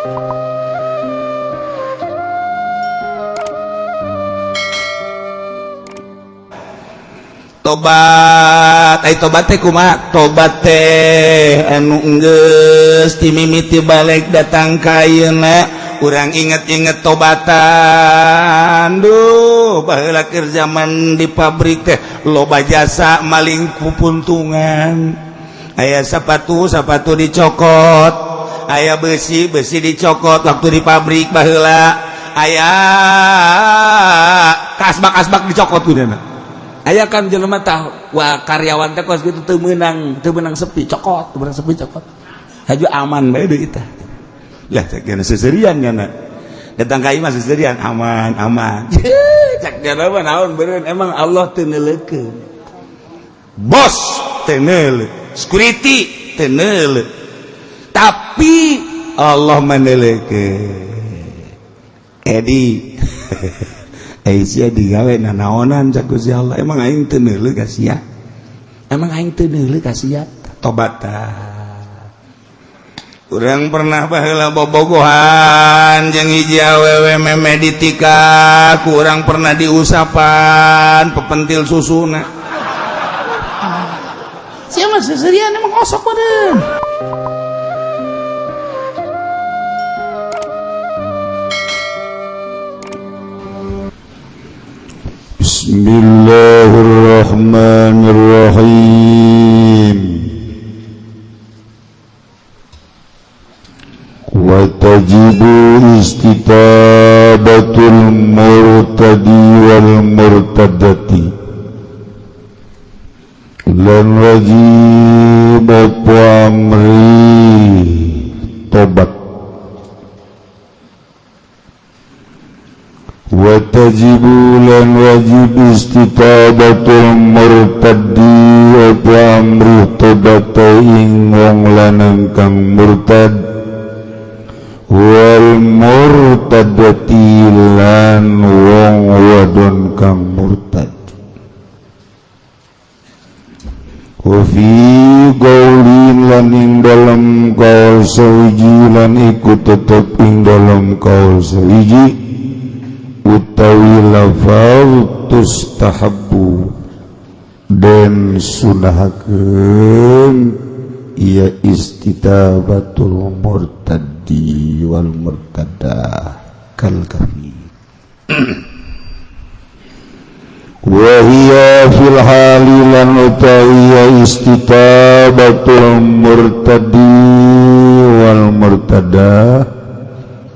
Tobat ai tobat teh kumaha? Tobat teh anu enggeus ti mimiti balik datang ka ayeuna urang inget-inget tobatan. Duh, baheula keur zaman di pabrik teh loba jasa maling kupuntungan. Aya sepatu, sepatu dicokot, aya besi, besi dicokot waktu di pabrik baheula. Aya kasbak-kasbak dicokot kudu. Aya kan jelema tah, wah, karyawan teh kos gitu teu meunang, teu meunang sepi, cokot, teu meunang sepi, cokot. Haju aman bae deui tah. Lah, cek geuna seserian nya. Datang ka imah seserian aman, aman. Cek geuna mah naon beureun, emang Allah teu neuleukeun. Bos teu neuleuh, security teu neuleuh. Tapi Allah meneuleukeun. Edi, eh, sia digawe nanaonan cak Gusti Allah, emang aing teu neuleuh ka sia? Emang aing teu neuleuh ka sia? Tobat tah. Urang pernah baheula bobogohan jeung hiji awewe meme ditika, ku urang pernah diusapan pepentil susuna. Sia mah seserian emang osok meureun. Bismillahirrahmanirrahim. Wa tajibu istitabatul murtadi wal murtadati. Lan wajib apa amri tobat. Wa tajibu lan wajib istitabatul murtadi apa amri tobat ing wong lanang kang murtad wal murtadati lan wong wadon kang murtad. Wa fi qaulin lan ing dalem kaul sawiji lan iku tetep ing dalem kaul sawiji utawi lafal tustahabbu den sunahakeun ia istitabatul murtadi wal murtadah kal kafi. Wa hiya fil hali lan utawi istitabatul murtadi wal murtadah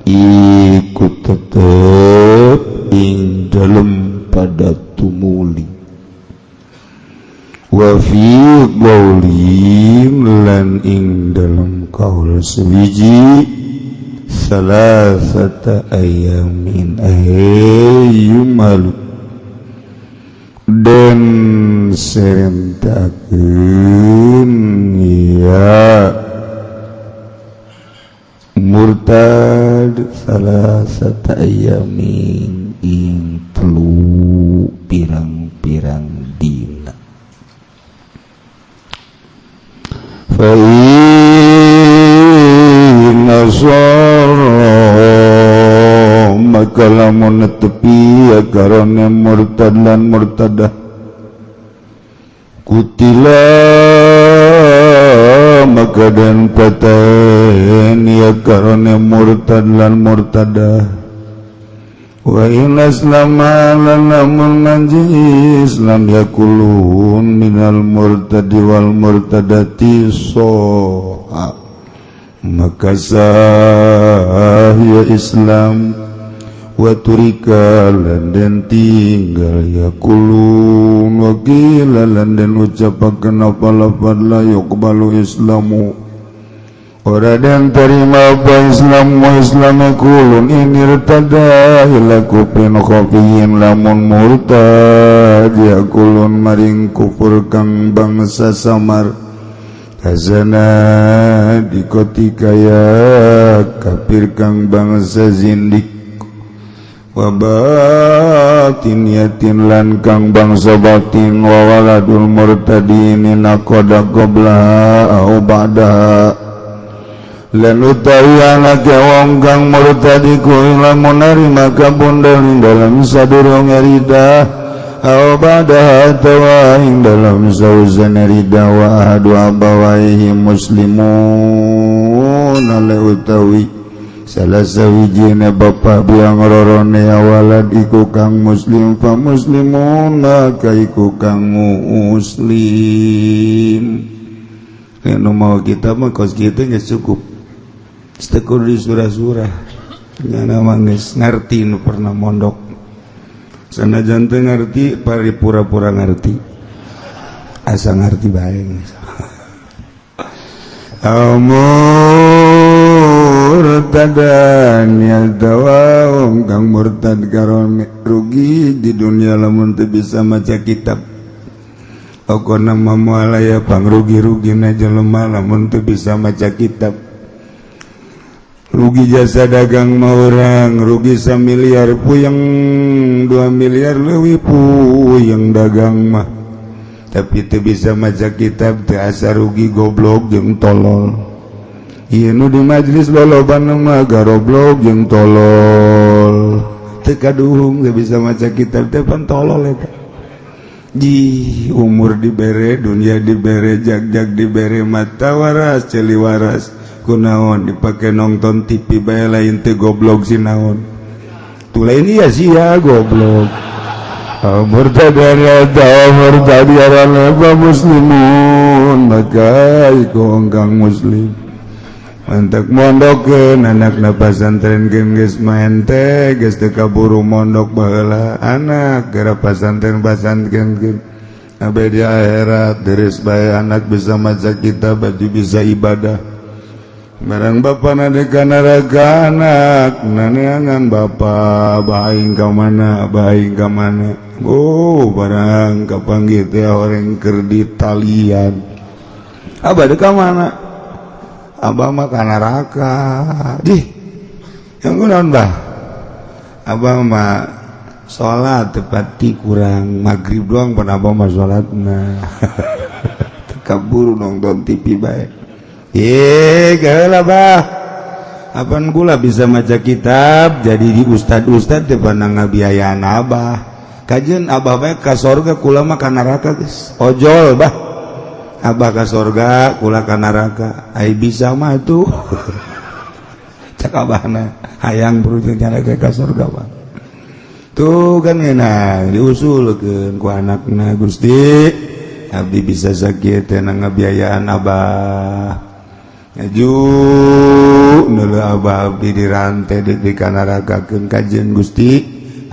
iku tetep ing dalem pada tumuli. Wa fi qaulin lan ing dalem kaul sewiji salasata ayamin ayyumalu den serentakeun ya murtad salasata ayamin ing telu pirang-pirang dina. Fa inna sarra maka lamun netepi karena murtad lan murtadah kutila maka dan paten ya karena murtad lan murtadah. Wa in aslama lan lamun manji Islam yakulun minal murtadi wal murtadati soha maka sah ya Islam. Wa turika lan den tinggal yakulun wa qila lan den ucapakeun apa lafad la yuqbalu islamu ora den terima apa Islam wa Islam kulun inirtada ila kufrin khafiyin lamun murtad yakulun maring kufur kang bangsa samar kazana dikoti kaya kafir kang bangsa zindik wa batin yatin lan kang bangsa batin wa waladul murtadin naqada qabla au ba'da Lan utawi anake wong kang murtad iku lamun narima kabundel ing dalam sadurunge riddah aw ba'da atawa ing dalam sausane riddah wa ahadu abawaihi muslimun ale utawi salah sawijine bapa biang rorone awalad iku kang muslim fa muslimun maka iku kang muslim. Nu mau kita mah kos kitu geus cukup. Setekur di surah-surah nyana mah geus ngarti nu pernah mondok. Sanajan teu ngarti pari pura-pura ngarti. Asa ngarti bae. Murtadan ya tawa kang murtad karon rugi di dunia lamun teu bisa maca kitab. Okona moal aya pangrugi-rugina jelema lamun teu bisa maca kitab. Rugi jasa dagang mah urang, rugi samiliar puyeng, 2 miliar leuwih puyeng dagang mah. Tapi teu bisa maca kitab teu asa rugi goblok jeung tolol. Ieu nu di majelis lolobana mah garoblok jeung tolol. Teu kaduhung teu bisa maca kitab teh pan tolol eta. Ji umur dibere, dunia dibere, jag-jag dibere, mata waras, ceuli waras. Kunaon dipake nonton TV bae lain teu goblok si naon. Tu lain ieu sia goblok. Murtad murtad ya muslimun maka iku kang muslim. Mantak mondokkeun anakna pasantren geus maen teh geus teu kaburu mondok baheula anak gara pasantren abe di akhirat deres bae anak bisa maca kitab baju bisa ibadah. Barang bapa na ka neraka anak naneangan bapa baing ka mana baing ka mana. Oh barang kapanggih teh orang keur ditalian. Abah ka mana? Abah mah ka neraka. Dih yang kunaon bah? Abah mah salat tepati kurang maghrib doang pan abah mah salatna. Teu kaburu nonton TV bae. Ye, bah. Apaan gula bisa maca kitab jadi di ustad-ustad teu pernah ngabiayaan abah. Kajeun abah bae ka sorga kula mah ka neraka geus. Ojol bah. Abah ka sorga kula ka neraka. Ai bisa mah tuh. Cak abahna hayang berujung nyana ka sorga bah. Tuh kan ngeunah diusulkeun ku anakna Gusti. Abdi bisa sakieu teh ngabiayaan abah. Aju neuleuh abah abdi dirante di kanarakakeun kajeun Gusti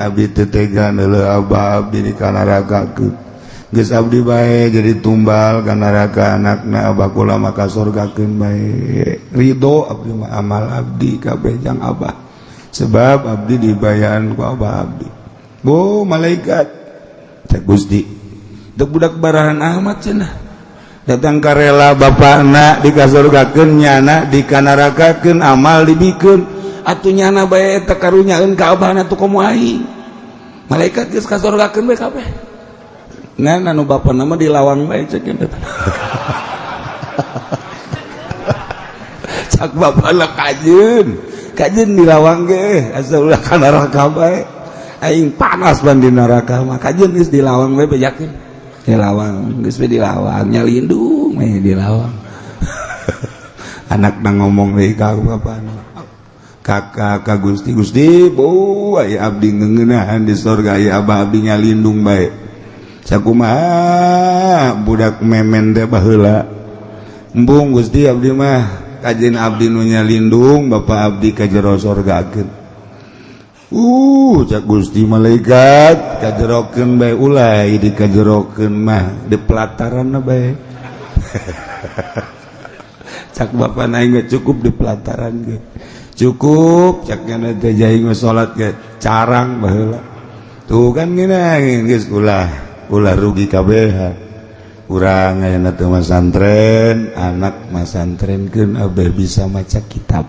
abdi teu tega neuleuh abah abdi dikanarakakeun geus abdi bae jadi tumbal ka neraka anakna abah kula mah ka sorgakeun bae ridho abdi mah amal abdi kabeh jang abah sebab abdi dibayaan ku abah abdi bo malaikat cek Gusti teu budak barahan amat cenah datang karela bapakna dikasurgakeun nyana dikanarakakeun amal dibikeun atuh nyana bae eta karunyaeun ka abahna tuh komo aing malaikat geus kasurgakeun bae kabeh ngan anu bapana mah dilawang bae cek eta cak bapana kajeun kajeun dilawang ge asa ulah ka neraka bae aing panas ban di neraka mah kajeun geus dilawang bae bejakeun dilawang geus we dilawang nyalindung we dilawang anakna ngomong deui ka bapana kakak ka Gusti Gusti bo aya abdi ngeuneunahan di sorga aya abah abdi nyalindung bae sakumaha budak memen teh baheula embung Gusti abdi mah kajeun abdi nu nyalindung bapa abdi ka jero sorgakeun. Cak Gusti malaikat kajerokeun bae ulai dikajerokeun mah di pelataran bae. Cak bapa aing cukup di pelataran ge. Cukup cak nyana teh jaing salat ge carang baheula. Tuh kan ngeunah geus ulah ulah rugi kabeh. Urang ayeuna teh masantren, anak masantrenkeun abeh bisa maca kitab.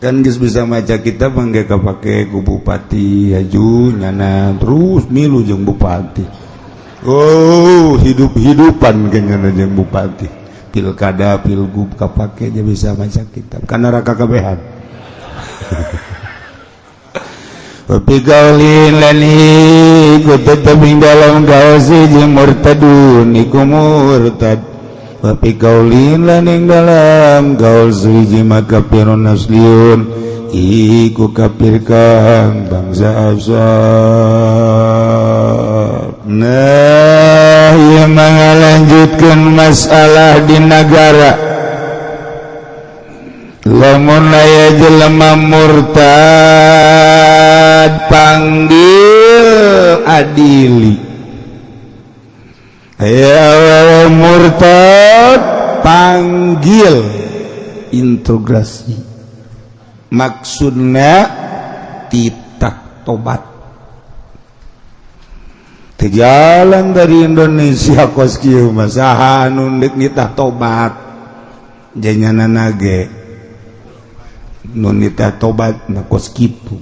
Kan geus bisa maca kitab mangga kapake ku bupati haju nyana terus milu jeung bupati. Oh, hidup-hidupan ke nyana jeung bupati. Pilkada, pilgub kapake aja bisa maca kitab. Ka neraka kabehan. Wa qaulin lan iku tetep ing dalam kaul siji murtadun iku murtad. Wa qaulin lan ing dalam kaul siji makafirun asliun iku kafir kang bangsa asal. Nah, ieu lanjutkan masalah di negara. Lamun aya jelema murtad, panggil adili. Aya awewe murtad, panggil integrasi. Maksudna titah tobat. Teu jalan dari Indonesia kos kieu mah, saha anu deuk nitah tobat? Janyana ge nu nitah tobat mah kos kitu.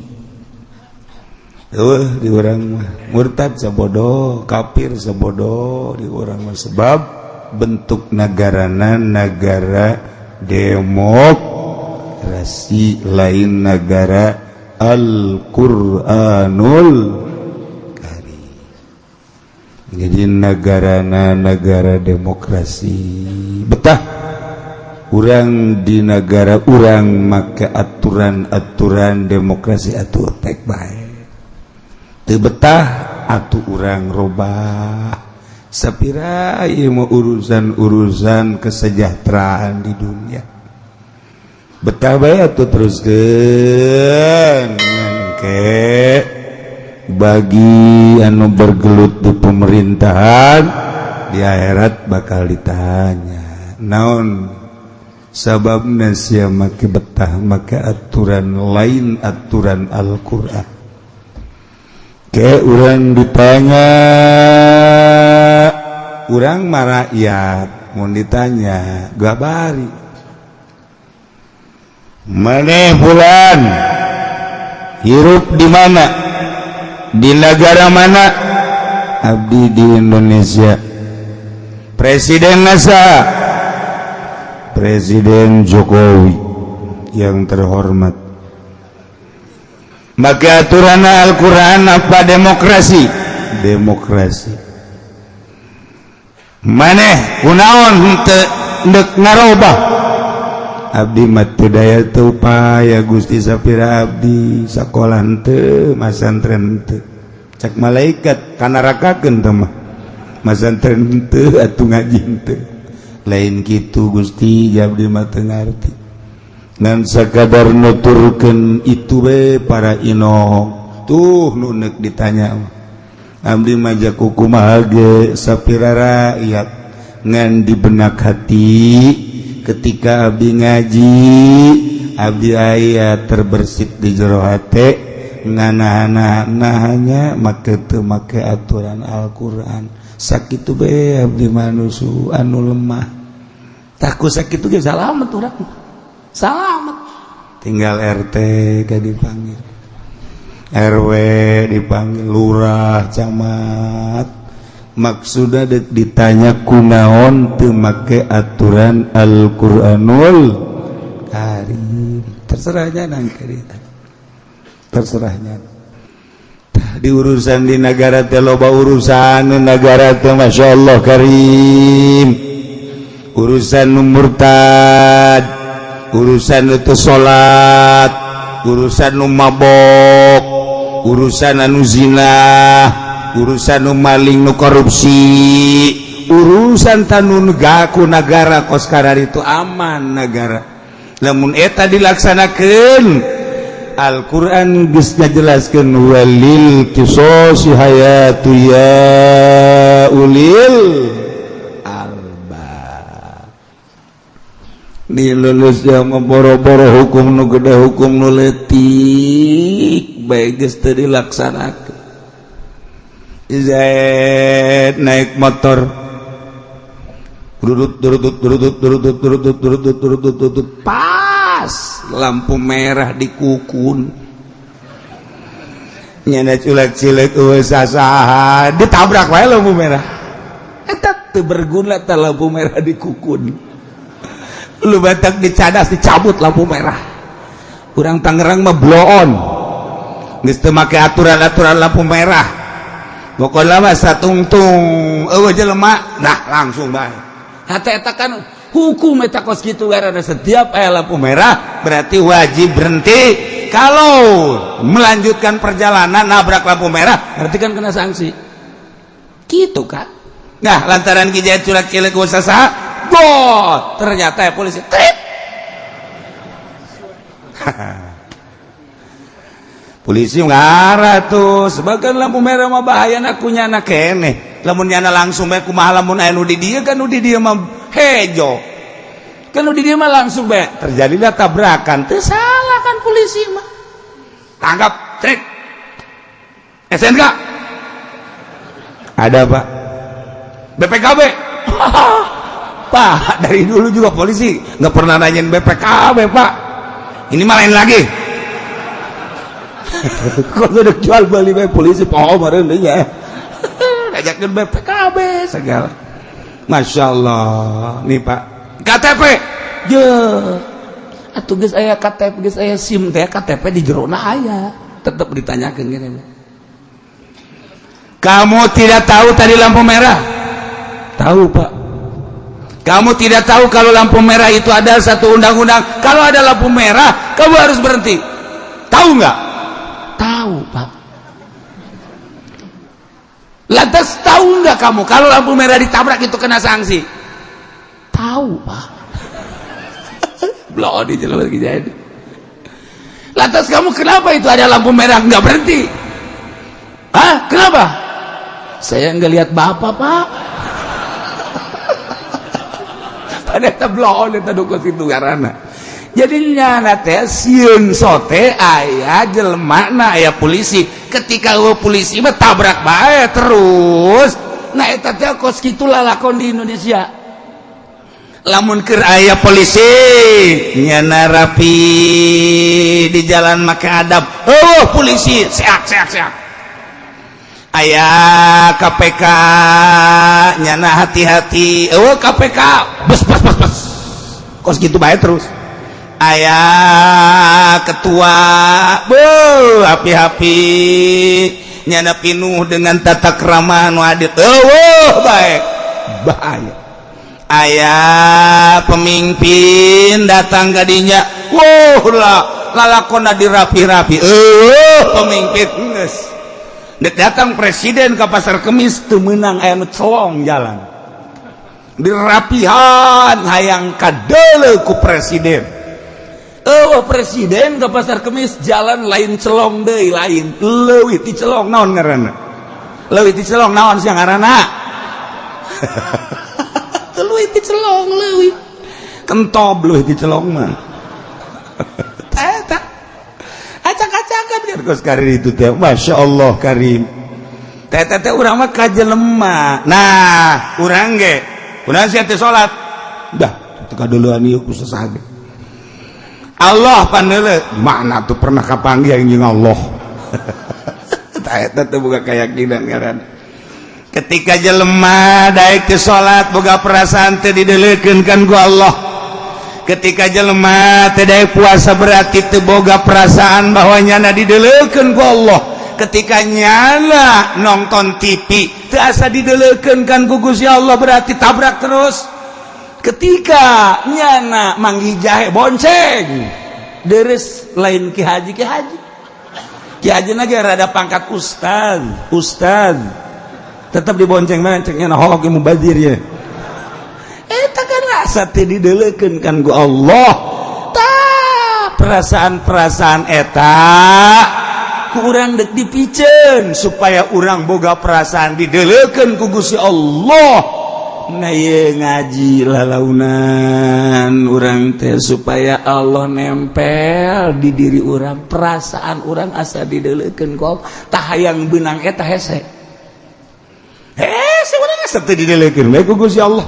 Eueuh, di urang mah murtad sabodo, kafir sabodo di urang mah, sebab bentuk negarana negara demokrasi, lain negara Al-Qur'anul Karim. Jadi negarana negara demokrasi. Betah urang di negara urang make aturan-aturan demokrasi atuh tek bae. Teu betah atuh urang robah. Sapira ieu mah urusan-urusan kesejahteraan di dunia. Betah bae atuh teruskeun ke bagi anu bergelut di pemerintahan, di akhirat bakal ditanya naon sababna sia make betah make aturan lain aturan Al-Qur'an. Ke urang ditanya, urang mah rakyat mun ditanya gabari maneh bulan hirup di mana, di negara mana? Abdi di Indonesia. Presiden nasa? Presiden Jokowi yang terhormat. Maka aturan Al-Quran apa demokrasi? Demokrasi. Maneh kunaon henteu ndek ngarobah? Abdi mah teu daya teu upaya, Gusti, sapira abdi sakola henteu, masantren henteu. Cak malaikat, kanarakakeun teh mah. Masantren henteu atuh ngaji henteu. Lain kitu, Gusti, abdi mah teu ngarti. Ngan sakadar nuturkeun itu we para inong tuh nu neuk ditanya. Abdi mah jaku kumaha ge sapira rakyat, ngan di benak hati ketika abdi ngaji, abdi aya terbersit di jero hate nganah-nahanya make teu make aturan Al-Qur'an. Sakitu be abdi manusia anu lemah. Takut sakitu ge salamet urang, salamet. Tinggal RT ke dipanggil, RW dipanggil, lurah, camat, maksudnya ditanya kunaon teu make aturan Al-Qur'anul Karim. Terserahnya nang terserahnya. Di urusan di negara teh loba urusan negara teh, Masya Allah Karim. Urusan nu murtad, urusan itu salat, urusan nu mabok, urusan anu zina, urusan nu maling, nu korupsi, urusan tanun gaku negara kos itu aman negara lamun eta dilaksanakeun. Al-Quran geus ngajelaskeun walil qisosi hayatu ya ulil albab. Di Indonesia mah boro-boro hukum nu gede, hukum nu leutik bae geus teu dilaksanakeun. Zaid naik motor, durut durut durut durut durut durut durut durut, pas lampu merah dikukun, nyana culek cilek eueuh sasaha, ditabrak wae lampu merah. Eta teu berguna tah lampu merah dikukun. Lu batak dicadas, dicabut lampu merah. Urang Tangerang mah bloon, geus teu make aturan-aturan lampu merah. Pokoknya mah satungtung euweuh jelema, nah langsung bae. Hate eta kan hukum eta kos kitu, karena setiap aya lampu merah berarti wajib berhenti. Kalau melanjutkan perjalanan nabrak lampu merah, berarti kan kena sanksi gitu kan. Nah, lantaran Ki Jaya curak cilik usaha bot, ternyata ya polisi trip. Polisi ngarah tuh sebagian lampu merah mah bahaya aku nyana keneh. Lamun nyana langsung bae kumaha? Lamun aya nu di dieu kan, nu di dieu mah hejo kan, nu di dieu mah langsung bae terjadilah tabrakan. Teu salah kan polisi mah, tangkap, trik. STNK ada, Pak? BPKB, Pak? Dari dulu juga polisi nggak pernah nanyain BPKB, Pak. Ini mah lain lagi. Kok udah jual beli bae polisi poho meureun nya ngajakeun BPKB segala. Masya Allah nih, Pak. KTP je atuh, geus aya KTP, geus aya SIM teh, KTP di jerona aya, tetep ditanyakeun gini. Kamu tidak tahu tadi lampu merah? Tahu, Pak. Kamu tidak tahu kalau lampu merah itu ada satu undang-undang? Kalau ada lampu merah, kamu harus berhenti. Tahu nggak? Tahu, Pak. Lantas tahu nggak kamu kalau lampu merah ditabrak itu kena sanksi? Tahu, Pak. Belum di jalan jadi. Lantas kamu kenapa itu ada lampu merah nggak berhenti? Hah? Kenapa? Saya nggak lihat bapak, Pak. Pada bloon eta dukun itu karena jadi nyana teh sieun sote aya jelema na aya polisi. Ketika euweuh polisi mah tabrak bae terus. Nah, eta teh kos kitu lalakon di Indonesia. Lamun keur aya polisi, nyana rapi di jalan, make adab. Oh, polisi seak seak seak. Aya KPK, nyana hati-hati. Oh, KPK bes bes bes bes, kos gitu bae terus. Aya ketua, be hapi-hapi, nyana pinuh dengan tata krama nu adil. Oh, baik bahaya. Aya pemimpin datang ka dinya, wow lah, lalakona dirapi-rapi. Oh, pemimpin geus. Dek datang presiden ke Pasar Kemis, teu meunang aya nu celong jalan, dirapihan hayang kadeuleu ku presiden. Oh, presiden ke Pasar Kemis, jalan lain celong deui, lain leuwih ti celong. Naon ngaranna leuwih ti celong? Naon sia ngaranna leuwih ti celong? Leuwih kentob leuwih ti celong mah. Eta acak-acakan kan kos karir itu teh. Masya Allah karim. Teh teh urang mah ka jelema. Nah, urang ge urang sia teh salat dah teu kaduluan ieu ku saha. Allah paneule mana tuh pernah kapanggih jeung Allah. Tah, eta teh boga keyakinan ngaran. Ketika jelema daek teu salat, boga perasaan teu dideulekeun kan ku Allah. Ketika jelema teu daek puasa, berarti teu boga perasaan bahwa nyana dideulekeun ku Allah. Ketika nyana nonton TV teu asa dideulekeun kan ku Gusti Allah, berarti tabrak terus. Ketika nyana manggih jahe, bonceng deres, lain ki haji. Ki haji, ki haji lagi rada pangkat ustaz, ustaz tetap dibonceng mana ceknya. Nah, hoki mubazir ya. Eta kan rasa teu dideulekeun kan ku Allah. Ta perasaan-perasaan eta ku urang dek dipiceun supaya urang boga perasaan dideulekeun ku Gusti Allah. Nah, ye ngaji lalaunan urang teh supaya Allah nempel di diri urang, perasaan urang asa dideulekeun ku Allah. Tah, hayang beunang eta hese hese urang asa teu dideulekeun bae ku Gusti Allah.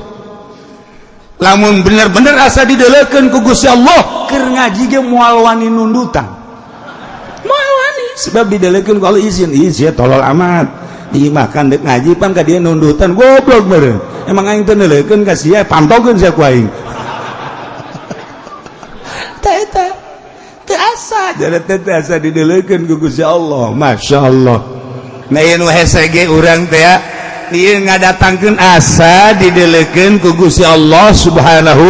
Lamun bener-bener asa dideulekeun ku Gusti Allah, keur ngaji ge moal wani nundutan, moal wani, sebab dideulekeun ku Allah. Izin izin, tolol amat dimakan dek ngaji pan ka dia nundutan, goblok meureun. Emang aing teu neuleukeun ka sia, pantokeun sia ku aing. Jadi teh asa dideleukeun ku Gusti Allah. Masya Allah. Nah, ieu nu hese ge urang teh ieu ngadatangkeun asa dideleukeun ku Gusti Allah Subhanahu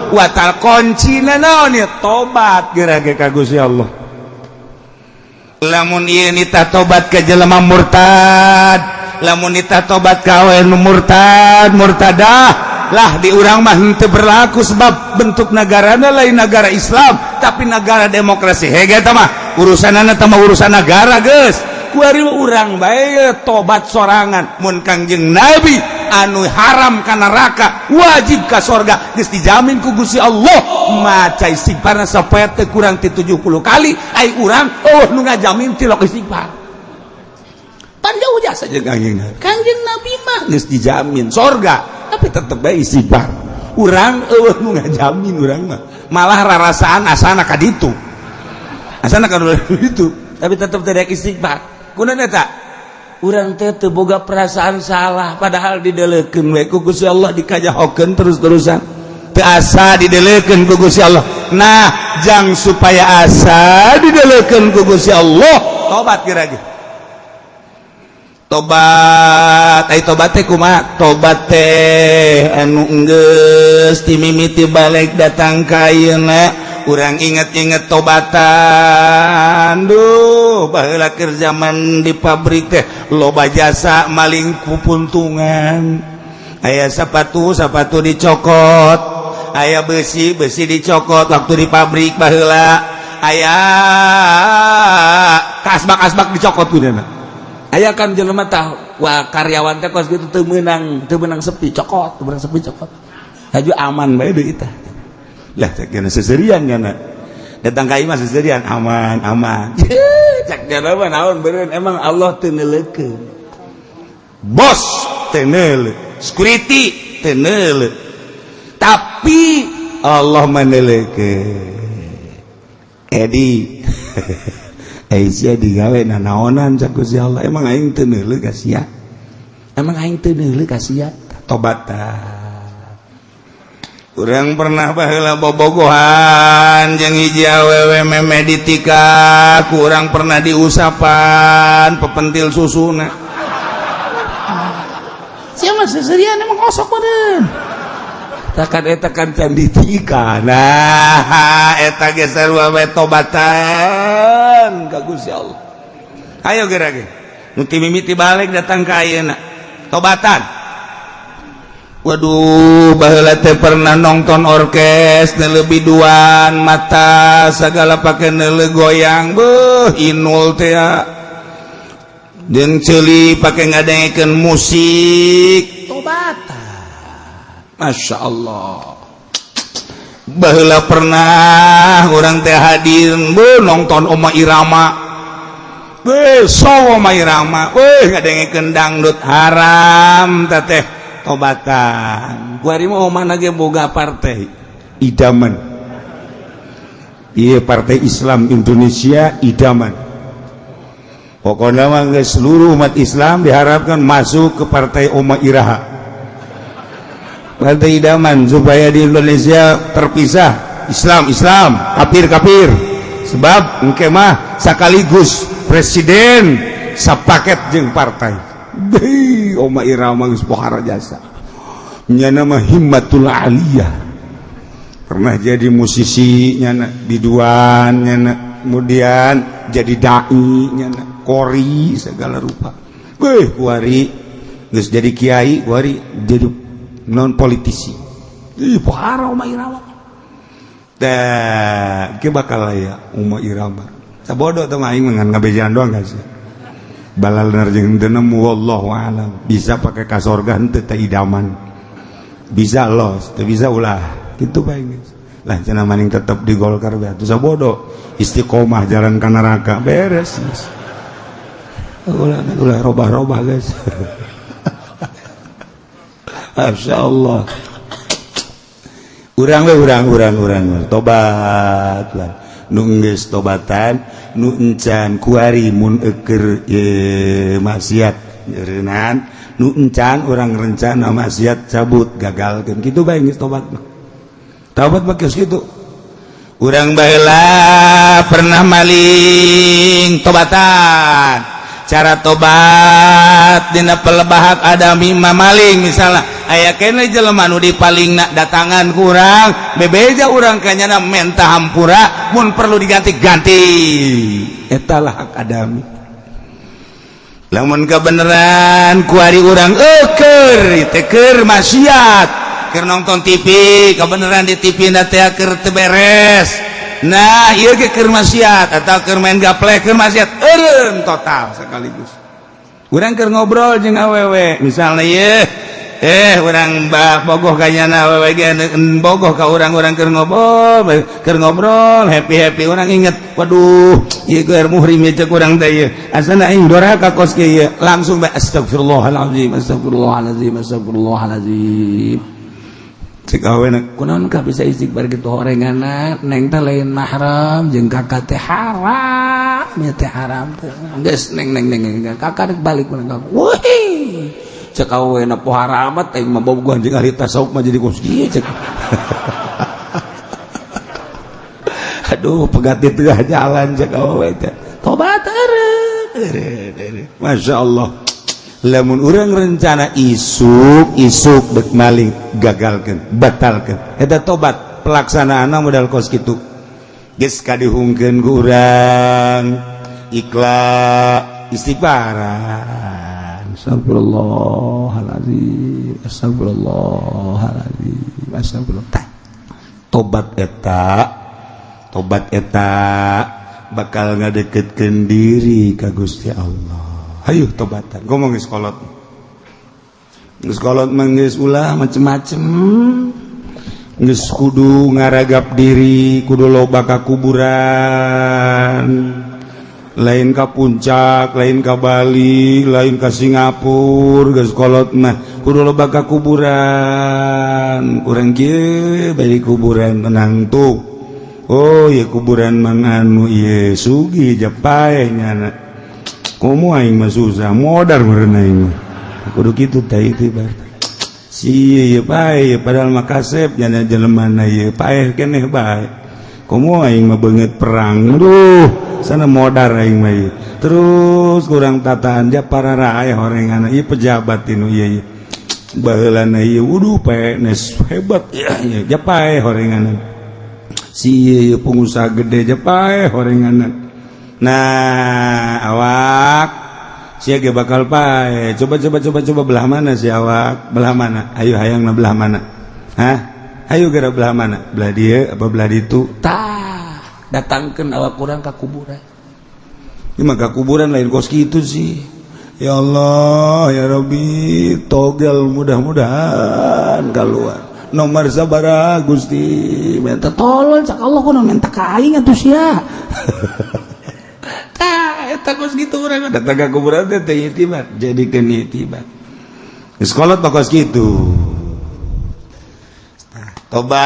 wa Ta'ala. Kuncina naon ya? Tobat geura ge ka Gusti Allah. Lamun ieu nitah tobat ke jelema murtad, lamun nitah tobat ka awewe nu murtad, murtadah lah, di urang mah henteu berlaku, sebab bentuk negarana lain negara Islam tapi negara demokrasi. Hege eta mah urusanana teh mah urusan negara geus. Kuari urang bae tobat sorangan. Mun Kangjeng Nabi anu haram ka neraka, wajib ka sorga, geus dijamin ku Gusti Allah, maca istighfarna sapoe teu kurang ti 70 kali, ai urang oh nu ngajamin tilok istighfar. Pan jauh jasa jeung Kangjeng Nabi. Kangjeng Nabi mah geus dijamin sorga, tapi tetep bae istighfar. Urang eueuh nu ngajamin. Urang mah malah rarasaan asana ka ditu, asana ka ditu, tapi tetep tidak istighfar. Kunaon eta? Urang teh teu boga perasaan salah, padahal dideleukeun we ku Gusti Allah, dikajahokeun terus-terusan, teu asa dideleukeun ku Gusti Allah. Nah, jang supaya asa dideleukeun ku Gusti Allah, tobat geura ge. Tobat ai tobat teh kumaha? Tobat teh anu enggeus ti mimiti balik datang ka ayeuna, urang inget-inget tobatan. Duh, baheula keur zaman di pabrik teh loba jasa maling pupuntungan. Aya sepatu, sepatu dicokot. Aya besi, besi dicokot. Waktu di pabrik baheula aya kasbak, asbak dicokot. Kudu aya kan jelema tah, wah, karyawan teh kos gitu teu meunang sepi cokot, teu meunang sepi cokot. Haju aman bae deui tah. Lah, cek kana seserian, kana datang ka imah seserian, aman aman. Cek kana mah naon beureun, emang Allah teu neuleukeun, bos teu neuleuh, security teu neuleuh, tapi Allah meneuleukeun. Edi, sia digawe nanaonan? Cak Gusti Allah, emang aing teu neuleuh ka sia? Emang aing teu neuleuh ka sia? Tobat tah. Urang pernah baheula bobogohan jeung hiji awewe, meme ditika, kurang pernah diusapan pepentil susuna. Siapa seserian, emang osok badan takkan eta kan can ditika. Nah, eta ge sarua we, tobatan ka Gusti Allah. Ayo geura ge nu ti mimiti balik datang ka ayeuna, tobatan. Waduh, baheula teh pernah nonton orkes, lebih duan mata segala pake neuleuh goyang, beuh, inul teh jeung ceuli pake ngadengekeun musik. Tobatan. Masya Allah. Baheula pernah urang teh hadir, beuh, nonton Oma Irama. Beuh, so Oma Irama, beuh, ngadengekeun dangdut haram teh. Tobatan. Kuari mah Oma ge boga partai idaman. Iya, Partai Islam Indonesia Idaman. Pokoknya mah seluruh umat Islam diharapkan masuk ke partai Oma Iraha, Partai Idaman, supaya di Indonesia terpisah Islam Islam, kafir kafir, sebab engke mah sekaligus presiden sapaket jeung partai. Deh, Oma Irama geus pohara jasa nyana mah, himmatul aliyah. Pernah jadi musisi nyana, biduan nyana, kemudian jadi dai nyana, kori segala rupa. Beuh, kuari geus jadi kiai, kuari jadi non politisi. Ih, pohara Oma Irama teh. Ke bakal aya Oma Irama sabodo teh mah, aing mah ngan ngabejaan doang guys. Balal jeung teu nemu, wallahu alam. Bisa pakai ka sorga henteu teh idaman? Bisa los, teu bisa ulah kitu bae geus lah. Cenah maning tetep di Golkar bae atuh, sabodo istiqomah jalan ka neraka, beres geus. Ulah ulah robah-robah guys. Masya Allah. Urang we, urang urang urang tobat lah. Nu geus tobatan, nu encan kuari mun eker ye maksiat nyeureunaan, nu encan urang rencana maksiat cabut, gagalkeun kitu bae geus. Tobat mah, tobat mah geus kitu. Urang baheula pernah maling, tobatan. Cara tobat dina pelebah hak adami maling, misalnya aya keneh jelema nu dipalingna, datangan ku urang, bebeja urang ka nyana, menta hampura, mun perlu diganti, ganti. Eta lah hak adami. Lamun kebenaran kuari urang eker teh keur maksiat, keur nonton TV, kebenaran di TV na teh keur teu beres. Nah, ieu ge keur maksiat, atau keur main gaplek, keur maksiat, eureun total sekaligus. Urang keur ngobrol jeung awewe misalnya, ye urang bogoh ka nyana, awewe ge bogoh ka urang. Urang keur ngobrol happy happy, urang inget, "Waduh, ieu keur muhrim ieu," cek urang teh, "ieu asana aing doraka kos kieu." Langsung bae, "Astagfirullahalazim, astagfirullahalazim, astagfirullahalazim." Cek awena, "Kunaon ka bisa istighfar gitu?" "Horenganna neng teh lain mahram jeung kakak teh, haram ya teh, haram teh. Geus, neng, neng, neng, kakak rek balik." "Wih," cek awena, "pohara amat aing mah bogohan jeung ahli tasawuf mah jadi kos kieu," cek. "Aduh, pegat di tengah jalan," cek awewe teh. Tobat eureun. Masya Allah, lamun urang rencana isuk isuk dek maling, gagalkeun, batalkeun. Eta tobat. Pelaksanaan modal kos kitu geus kadihungkeun ku urang, ikhlas, istighfaran, astagfirullahaladzim, astagfirullahaladzim, astagfirullah. Tah, tobat eta, tobat eta bakal ngadeketkeun diri ka Gusti Allah. Hayu tobatan, ngomong geus kolot, geus kolot mah geus ulah macem-macem, geus kudu ngaragap diri, kudu loba ka kuburan, lain ka Puncak, lain ka Bali, lain ka Singapura. Geus kolot mah kudu loba ka kuburan. Urang kieu bari kuburan tenang tuh. Oh ya, kuburan mang anu ieu sugih, japae nyana, komo aing mah susah, modar meureun aing mah. Kudu kitu teh itu si ieu pae, padahal mah kasep jana jelema na ieu, paeh keneh bae. Komo aing mah beungeut perang, duh, sana modar aing mah ieu. Terus kurang tataan ja para raaya horengan ieu pejabat tinu ieu, ieu baheulana ieu, wuduh, PNS hebat ya, ieu japae horenganan si ieu, pengusaha gede, japae horenganan. Nah, awak sia ge bakal pae. Coba, coba, coba, coba, belah mana si awak? Belah mana? Ayo, hayang na belah mana? Hah? Ayo geura, belah mana? Belah dieu apa belah ditu? Tah, datangkeun awak urang ka kuburan. Ini mah ka kuburan lain kos kitu sih. Ya Allah, ya Rabbi, togel mudah-mudahan keluar nomor sabaraha, Gusti, minta tolong. Cak Allah, "Kunaon minta ka aing atuh sia?" Tah, eta kos kitu urang datang ka kuburan teh teh itibar, jadikeun itibar. Geus kolot mah kos kitu. Tobat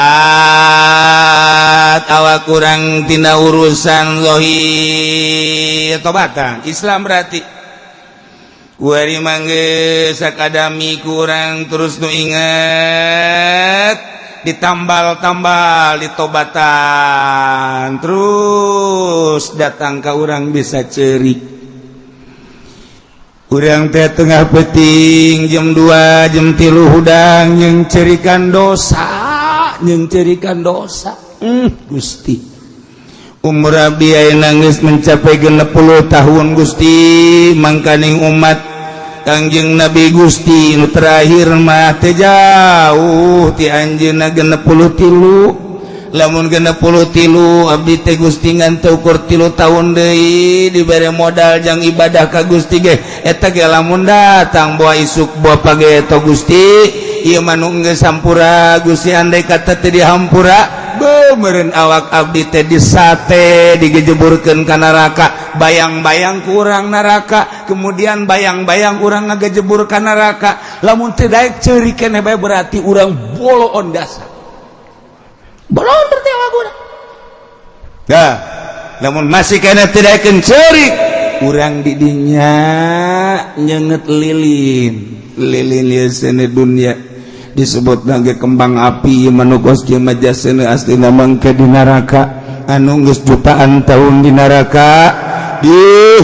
awak kurang tina urusan zahir, tobatan Islam berarti kuari mangge sakadami kurang terus nu inget, ditambal-tambal, ditobatan terus, datang ke urang bisa cerik. Urang teh tengah peting jam 2, jam 3 hudang yang cerikan dosa, yang cerikan dosa. Gusti, umur abdi ayeuna geus mencapai 60 tahun, Gusti. Mangkaning umat Kangjeng Nabi Gusti nu terakhir mah teu jauh ti anjeunna 63. Lamun 63 abdi teh, Gusti, ngan teu ukur 3 tahun deui dibere modal jang ibadah ka Gusti ge, eta ge lamun datang boa isuk boa page. Gusti, ieu mah nu geus hampura, Gusti. Andai kata teu dihampura, beuh, awak abdi teh disate, digejeburkeun ka neraka. Bayang-bayang kurang neraka, kemudian bayang-bayang urang ngagejebur ka neraka. Lamun teu daek ceurik keneh bae, berarti urang boloon dasar, boloon berarti awak urang. Dah, lamun masih keneh teu daekeun ceurik, urang di dinya nyenget lilin, lilin ieu seuneu dunya disebut lagi kembang api, manukos kieu mah jasena, aslina mangke di neraka. Urang anu geus jutaan tahun di neraka di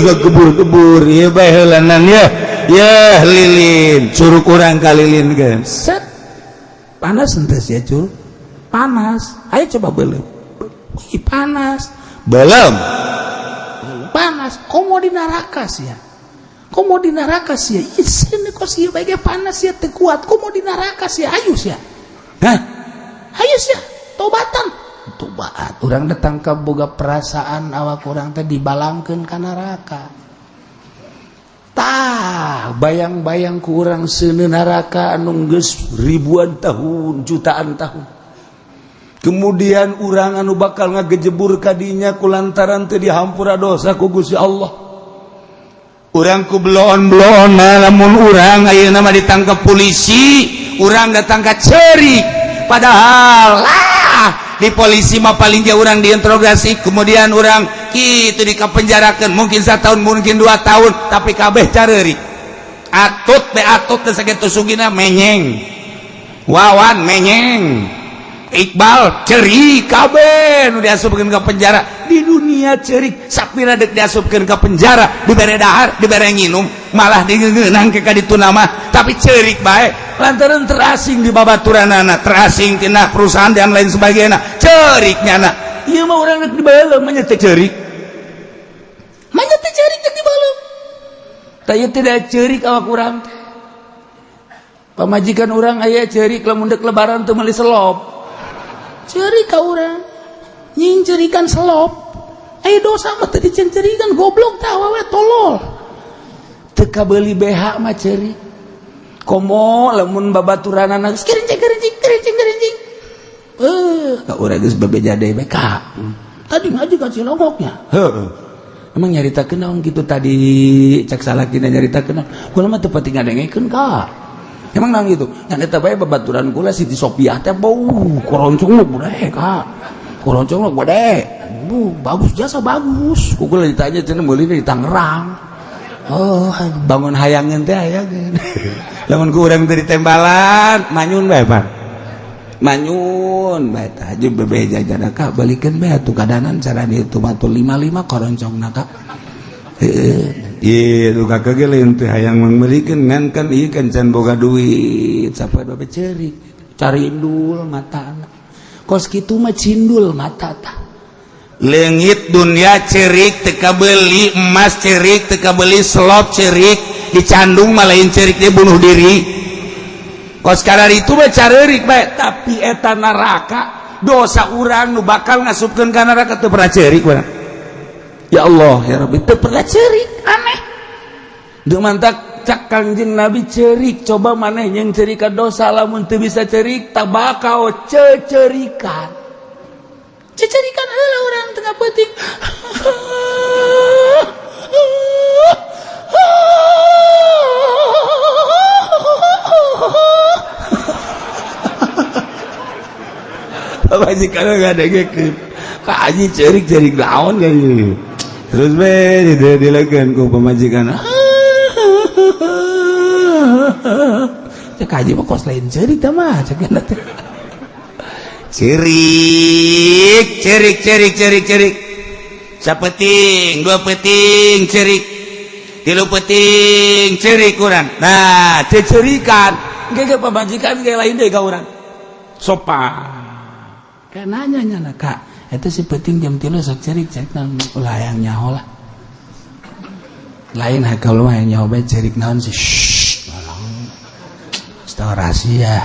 kebur-kebur ieu bae heulanan ya ya lilin curug urang ka lilin kan set panas henteu sia curug panas ayo coba belum. Wih, panas belum panas komo di neraka sia komo di neraka sia isin kok sia bae panas sia teu kuat komo di neraka sia ayo sia hah ayo sia tobatan tobat urang datang ka boga perasaan awak urang teh dibalangkeun ka neraka tah bayang-bayang ku urang seuneu neraka anu geus ribuan tahun jutaan tahun kemudian urang anu bakal ngagejebur kadinya kulantaran teu dihampura dosa ku Gusti Allah urang ku bloon-bloon lamun urang ayeuna mah ditangkap polisi urang datang ka ceurik padahal lah di polisi mah paling jauh urang diinterogasi kemudian urang kitu dikapenjarakeun mungkin 1 tahun mungkin 2 tahun tapi kabeh careurik atut teh atut teh sakitu sugina menyeng Wawan menyeng Iqbal cerik kabeh nu diasupkeun ka penjara di dunia cerik sapira dek diasupkeun ka penjara dibere dahar dibere nginum malah digeunang ke ka ditu nama tapi cerik bae lantaran terasing di babaturanana terasing tina perusahaan dan lain sebagainya cerik nyana ieu mah urang rek dibalem mah teh cerik mah teh cerik rek dibalem tah ieu tidak cerik awak urang teh pamajikan urang aya cerik lamun dek lebaran teu meuli selop cerik ka urang nyingcerikan selop ayo dosa mah teu dicencerikan goblok tah awewe tolol teu kabeuli BH mah cerik komo lamun babaturanana geus kerincing kerincing kerincing kerincing ka urang geus bebeja deui bae ka tadi ngaji ka Cilongoknya heuh emang nyaritakeun naon kitu tadi cek salakina nyaritakeun naon kula mah teu pati ngadengekeun ka emang naon gitu ngan eta bae babaturan kula Siti Sopiah teh bau koroncong nu gede ka koroncong nu gede bu bagus jasa bagus ku kula ditanya cenah meuli di Tangerang oh bangun hayangeun teh hayangeun lamun ku urang teh ditembalan manyun bae Pak manyun bae tah jeung bebeja jana ka balikeun bae atuh kadanan cara ditu mah 55 koroncongna ka heueuh ieu nu kakak ge lain teh hayang mangmeulikeun ngan kan ieu kan can boga duit sapoe bae ceurik carindul matana kos kitu mah cindul mata tah leungit dunia cerik teu kabeuli emas cerik teu kabeuli selop cerik dicandung mah lain cerik dia bunuh diri kos kadar itu mah careurik bae tapi eta neraka dosa urang nu bakal ngasupkeun ka neraka teu pernah cerik urang ya Allah ya Rabbi teu pernah cerik aneh Duh mantak cak Kangjeng Nabi cerik coba maneh yang cerika dosa lamun teu bisa cerik tabakau cecerikan cecerikan heula urang tengah peuting pamajikan ngadengekeun ka haji cerik-cerik naon ka terus be dilekeun ku pamajikan cek haji mah kos lain cerik tah mah cek teh cerik cerik cerik cerik cerik sapeting dua peting cerik tilu peting cerik kurang nah cecerikan ge pamajikan ge lain deui ka urang sopan kayak nanya nyana kak itu si peting jam 3 sok cerik cerik naon ulah hayang nyaho lah lain kalau mah hayang nyaho bae cerik naon sih shh tolong rahasia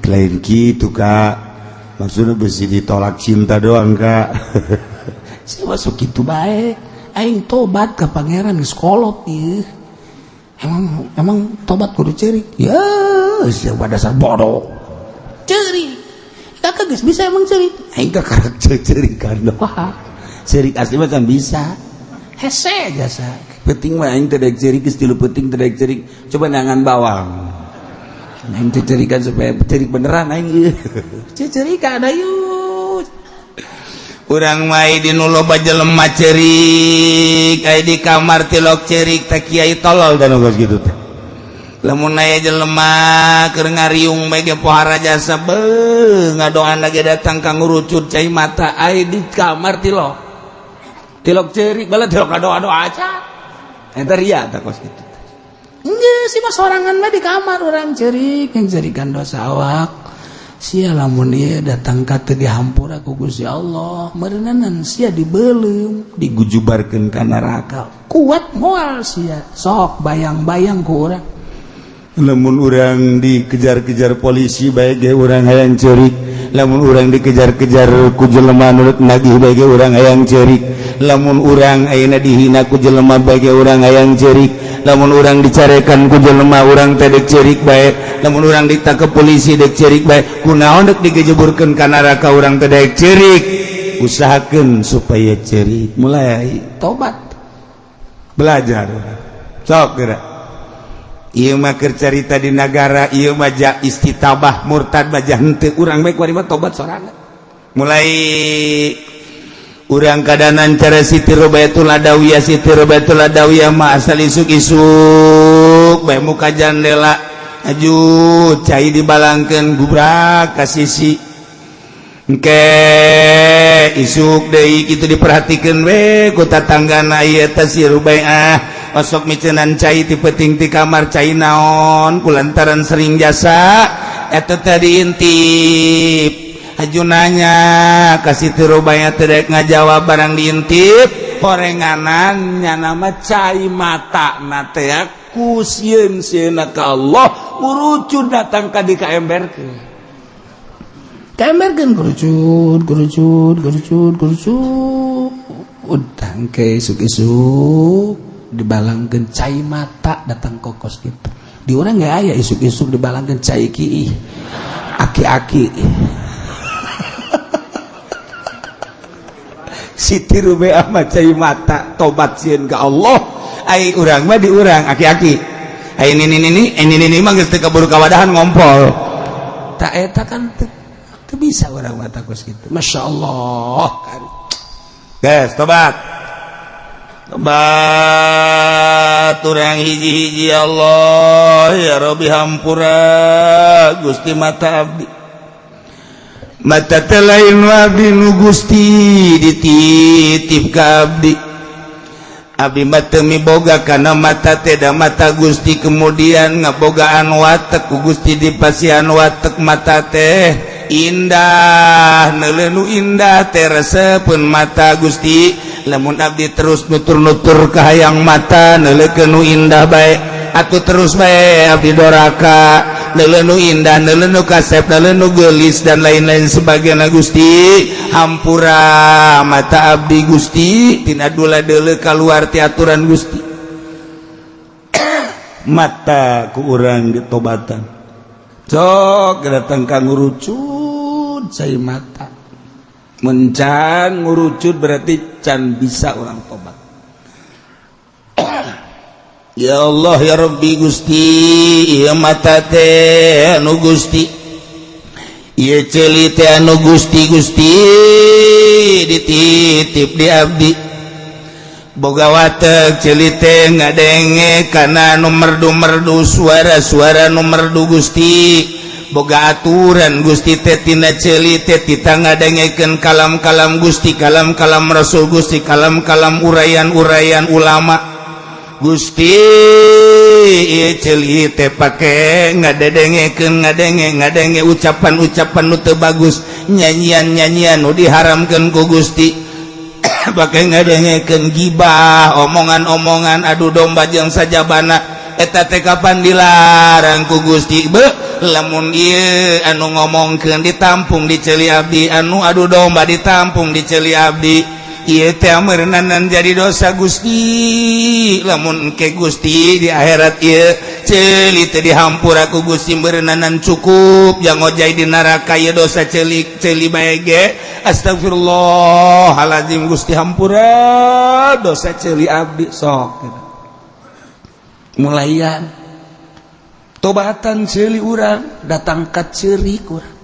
lain gitu kak maksudnya besi ditolak cinta doang kak saya masuk gitu bae aing tobat ke pangeran geus kolot ieu emang emang tobat kudu cerik ya siapa dasar bodoh cerik kakak geus bisa emang cerik aing kakarek cerikan wah cerik asli mah kan bisa hese jasa penting mah aing teh daek cerik geus tilu penting teh daek cerik coba nangan bawang aing teh cerikan supaya cerik beneran aing ieu cerikan ayo urang mah di nu loba jelema cerik aya di kamar tilok cerik teh kiai tolol dan geus kitu teh Lamun aya jelema keur ngariung bae ge pohara jasa, beuh, ngadoan lagi datang ka ngurucut cai mata ai di kamar, tilok tilok ceurik bala tilok ngadoa-doa aja. Eta ria tah kos kitu. Geus sih mah, sorangan mah di kamar urang ceurik, yang dosa awak sia. Lamun ieu datang ka teu dihampura ku Gusti Allah, meureunanan sia dibeuleum, digujubarkeun ka neraka, kuat moal sia? Sok bayang-bayang ku urang. Lamun urang dikejar-kejar polisi bae ge urang hayang ceurik. Lamun urang dikejar-kejar ku jelema nurut nagih bae ge urang hayang ceurik. Lamun urang ayeuna dihina ku jelema bae ge urang hayang ceurik. Lamun urang dicarekan ku jelema, urang teh dek ceurik bae. Lamun urang ditangkep polisi, dek ceurik bae. Kunaon dek digejeburkeun ka neraka urang teh dek ceurik? Usahakeun supaya ceurik, mulai tobat. Belajar sok geura. Ieu mah keur carita di nagara ieu mah, ja istitabah murtad mah henteu. Urang bae kuari mah tobat sorangan. Mulai urang kadanan cara Siti Robiatul Adawiyah. Siti Robiatul Adawiyah mah asal isuk-isuk bae muka jandela, aju cai dibalangkeun, gubrak ka sisi. Engke isuk deui kitu diperhatikeun we ku tatanggana, ieu teh si Rubaiah osok miceunan cai ti peuting ti kamar, cai naon? Kulantaran sering jasa eta teh diintip. Aju nanya ka Siti Rubaiah, teu daek ngajawab. Barang diintip horenganan, nyana mah cai mata na teh ku sieun sieunna ka Allah ngurucud datang ka di ka emberkeun, ka emberkeun, kerucut kerucut kerucut kerucut. Utang ke isuk-isuk dibalangkeun cai mata datang kokos gitu. Di urang nggak aya isuk-isuk dibalangkeun cai ki aki-aki. Siti Rubiah mah cai mata, tobat sieun ka Allah. Ai urang mah di urang aki-aki, ai nini nini ini nini mah geus teu kaburu kawadahan ngompol. Tak eta kan teu bisa urang mah kos kitu. Masya Allah kan. Geus tobat, tobat urang hiji-hiji. Allah ya Rabbi, hampura Gusti mata abdi. Mata teh lain abdi nu Gusti dititip ka abdi. Abdi mah teu miboga kana mata teh, da mata Gusti kemudian ngabogaan watek, ku Gusti dipasihan watek mata teh indah, neuleuh nu indah teh resepeun mata Gusti. Lamun abdi terus nutur-nutur ka hayang mata, neuleukeun nu indah bae atuh, terus bae abdi doraka, neuleuh nu indah, neuleuh nu kasep, neuleuh nu geulis, dan lain-lain sebagainya. Gusti, hampura mata abdi Gusti tina dula deuleu kaluar ti aturan Gusti. Mata ku urang ditobatan, sok datang ka ngurucut cai mata. Mencan ngurucut berarti can bisa orang tobat. Ya Allah ya Rabbi Gusti, ieu mata teh anu Gusti, ieu ceuli teh anu Gusti. Gusti dititip di abdi, boga watek ceuli teh ngadenge kana nu merdu-merdu, suara-suara nu merdu. Gusti, boga aturan Gusti teh tina ceuli teh tita ngadengekeun kalam-kalam Gusti, kalam-kalam Rasul Gusti, kalam-kalam uraian-uraian ulama Gusti. Ieu ceuli teh pake ngadedengekeun, ngadenge ngadenge ucapan-ucapan nu teu bagus, nyanyian-nyanyian nu diharamkeun ku Gusti, pake ngadengekeun gibah, omongan-omongan adu domba jeung sajabana. Eta teh kapan dilarang ku Gusti? Be, lamun ieu anu ngomongkeun ditampung di ceuli abdi, anu adu domba ditampung di ceuli abdi, ieu teh meureunanan jadi dosa Gusti. Lamun engke Gusti di akhirat ieu ceuli teh dihampura ku Gusti, meureunanan cukup jang ngojay di neraka ieu dosa ceuli ceuli bae ge. Astagfirullahalazim Gusti, hampura dosa ceuli abdi. Sok mulaian tobatan ceuli urang datang ka ceurik urang.